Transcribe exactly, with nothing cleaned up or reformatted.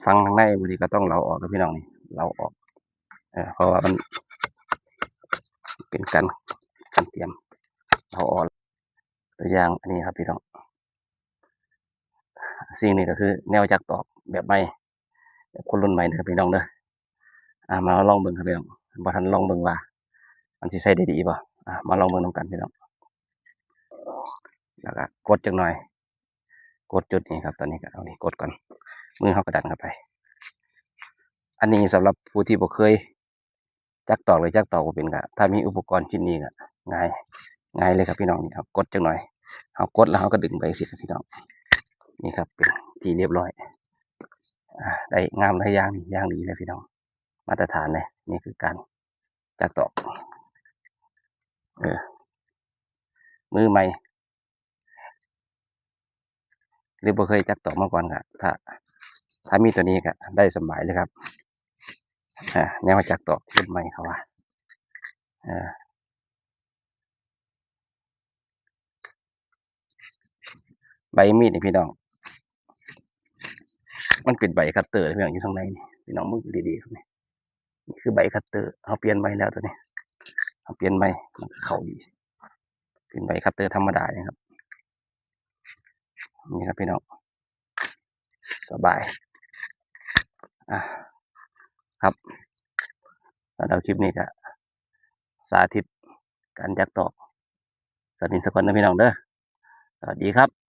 ฟังข้างในบางทีก็ต้องเหลาออกนะพี่น้องนี่ เหลาออก เออ เพราะว่ามันเป็นการ การเตรียมเหลาออก ตัวอย่างอันนี้ครับพี่น้อง สิ่งนี้ก็คือแนวจักตอกแบบใหม่ แบบคนรุ่นใหม่นะครับพี่น้องเด้อ อ่า มาลองเบิ่งครับพี่น้อง บ่ทันลองเบิ่งว่า มันสิใช้ได้ดีบ่ อ่า มาลองเบิ่งนำกันพี่น้อง แล้วก็กดจักหน่อย กดจุดนี้ครับ ตอนนี้ก็เอานี่กดก่อน มือเฮาก็ดันเข้าไป อันนี้สำหรับผู้ที่บ่เคยจักตอกหรือจักตอกบ่เป็นก็ ถ้ามีอุปกรณ์ชิ้นนี้ก็ง่าย ง่ายเลยครับพี่น้อง นี่ครับ กดจักหน่อย เฮากดแล้วเฮาก็ดึงไปสิครับพี่น้อง นี่ครับ เป็นที่เรียบร้อย อ่า ได้งามได้อย่าง อย่างดีเลยพี่น้อง มาตรฐานเลย นี่คือการจักตอก เออ มือใหม่ หรือบ่เคยจักตอกมาก่อนก็ ถ้า ถ้ามีตัวนี้ก็ได้สบายเลยครับ อ่า แนวจักตอกรุ่นใหม่เขาว่า เออ ใบมีดนี่พี่น้อง มันเป็นใบคัตเตอร์พี่น้อง อยู่ข้างในนี่ พี่น้องเบิ่งดีๆครับนี่ นี่คือใบคัตเตอร์ เฮาเปลี่ยนใหม่แล้วตัวนี้ เฮาเปลี่ยนใหม่ มันก็เข้าดี เป็นใบคัตเตอร์ธรรมดานี่ครับ นี่ครับพี่น้อง สบาย อ่ะ ครับ สำหรับคลิปนี้ก็สาธิตการจักตอก สำหรับนี้สักก่อนนะพี่น้องเด้อ สวัสดีครับ